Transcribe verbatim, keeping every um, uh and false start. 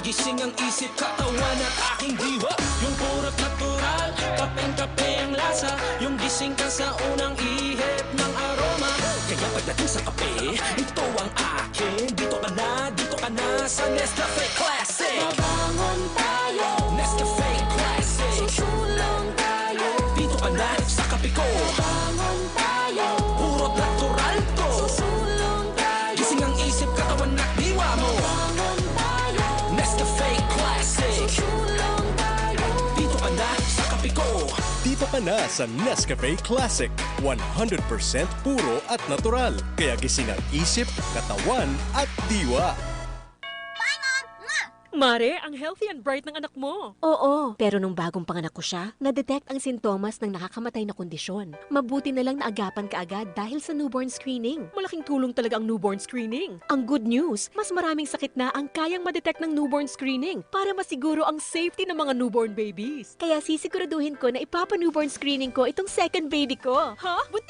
Gising ang isip, katawan at aking diwa. Yung purot natural, kapeng-kape ang lasa. Yung gising ka sa unang ihip ng aroma. Kaya pagdating sa kape, ito ang akin. Dito ka na, dito ka na sa Nescafe Classic. Mabangon tayo. Nescafe Classic. Susulong tayo. Dito ka na sa kape ko. Mabangon tayo. Purot natural to. Susulong tayo. Gising ang isip, katawan at diwa mo. Mabangon tayo. Nescafe Classic. Susulong tayo. Dito ka na sa kape ko. Dito ka na sa Nescafe Classic. One hundred percent puro at natural. Kaya gising ang isip, katawan at diwa. Mare, ang healthy and bright ng anak mo. Oo, pero nung bagong panganak ko siya, na-detect ang sintomas ng nakakamatay na kondisyon. Mabuti na lang naagapan kaagad dahil sa newborn screening. Malaking tulong talaga ang newborn screening. Ang good news, mas maraming sakit na ang kayang ma-detect ng newborn screening para masiguro ang safety ng mga newborn babies. Kaya sisiguraduhin ko na ipapa-newborn screening ko itong second baby ko. Ha? Buntis